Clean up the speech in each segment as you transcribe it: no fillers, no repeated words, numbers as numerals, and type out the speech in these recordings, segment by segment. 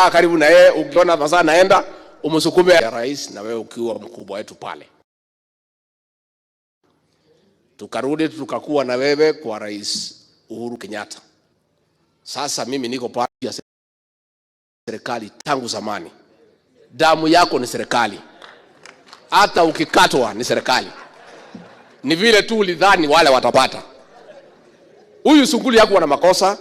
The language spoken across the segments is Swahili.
Kaa karibu na yeye, ukiona masaa naenda umsukume ya rais, na wewe ukiwa mkubwa wetu pale. Tukarudi tukakuwa na wewe kwa Rais Uhuru Kenyatta. Sasa mimi niko pale ya serikali tangu zamani. Damu yako ni serikali, hata ukikatwa ni serikali. Ni vile tu ulidhani wale watapata. Huyu Sunguli hakuwa na makosa,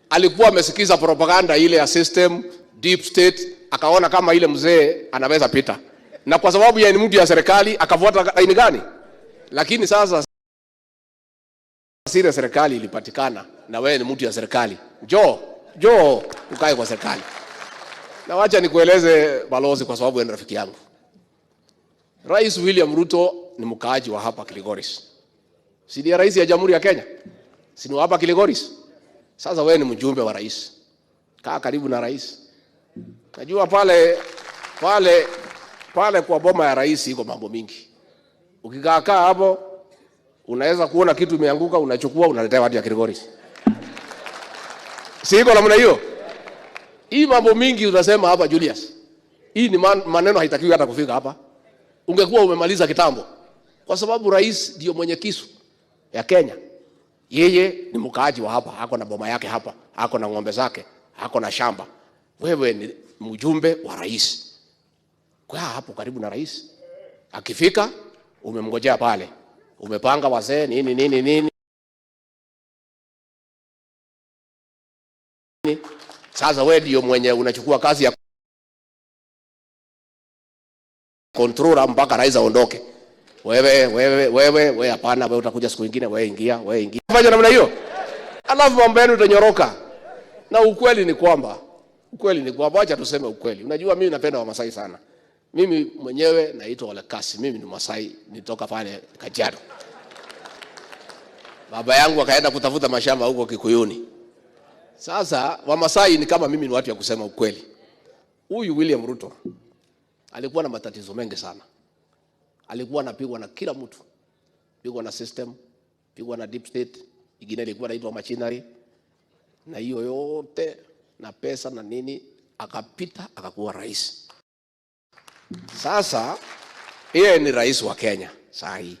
alikuwa amesikiza propaganda ile ya system deep state, akaona kama ile mzee anaweza pita, na kwa sababu yeye ni mtu ya serikali akafuata laini gani. Lakini sasa sile serikali ilipatikana, na wewe ni mtu ya serikali, njoo njoo ukae kwa serikali. Na wacha nikueleze balozi, kwa sababu wewe ni rafiki yangu. Rais William Ruto ni mkaaji wa hapa Kilgoris, si ndiye rais ya Jamhuri ya Kenya? Si ni wa hapa Kilgoris? Sasa wewe ni mjumbe wa rais, kaa karibu na rais. Najua pale pale pale kwa boma ya rais iko mambo mingi. Ukikaa kaa hapo unaweza kuona kitu imeanguka, unachukua unaletea watu ya Kilgoris. Si iko namna hiyo? Hii mambo mingi utasema hapa Julius. Hii ni maneno haitakiwi hata kufika hapa. Ungekuwa umemaliza kitambo. Kwa sababu rais ndio mwenye kisu ya Kenya. Yeye ni mkaaji wa hapa, ako na boma yake hapa, ako na ng'ombe zake, ako na shamba. Wewe ni mjumbe wa rais. Kwa hapo karibu na rais. Akifika umemngojea pale. Umepanga wazee nini nini nini. Sasa wewe ndio mwenye unachukua kazi ya controller mpaka rais aondoke. Wewe wewe wewe wewe, hapana, wewe utakuja siku nyingine, wewe ingia, wewe ingia. Fanya namna hiyo. Alafu mambo yenu utanyoroka. Na ukweli ni kwamba, ukweli ni kwamba, acha tuseme ukweli. Unajua mimi napenda Wamasai sana. Mimi mwenyewe naitwa Olekasi, mimi ni Masai, nitoka pale Kajiado. Baba yangu akaenda kutafuta mashamba huko Kikuyuni. Sasa Wamasai ni kama mimi, ni watu ya kusema ukweli. Huyu William Ruto alikuwa na matatizo mengi sana. Alikuwa anapigwa na kila mtu. Pigwa na system, pigwa na deep state, ingine ilikuwa inaitwa machinery. Na hiyo yote na pesa na nini, akapita akakuwa rais. Sasa yeye ni rais wa Kenya saa hii.